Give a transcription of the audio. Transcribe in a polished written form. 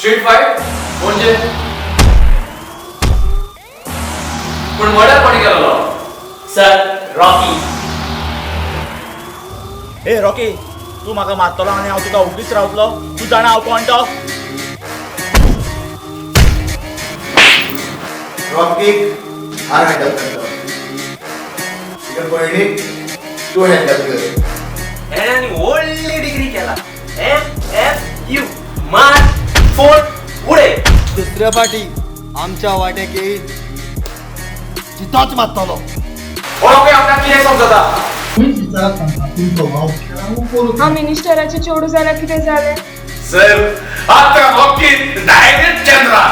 Street 5, Panaji. पूण murder कोणी केलेलो? Sir, Rocky. हे रॉकी, तूं म्हाका मारतलो आनी हांव तुका ओगीच रावतलो? तूं जाणा हांव कोण तो? रॉकीक हांव हँडल करतलो, तुज्या भयणीक तूं हँडल कर. हेणे आनी व्हडली डिग्री केला, MFU. मार, फोड, उडय. दुसऱ्या पाटी आमच्या वाट्याक येईल, जितोच मारतलो. रॉकी आपल्याक कितें समजता? हांव मिनिस्टराचें चेडूं जाल्यार कितें जालें? सर, आता रॉकी डायरेक्ट चंद्रा.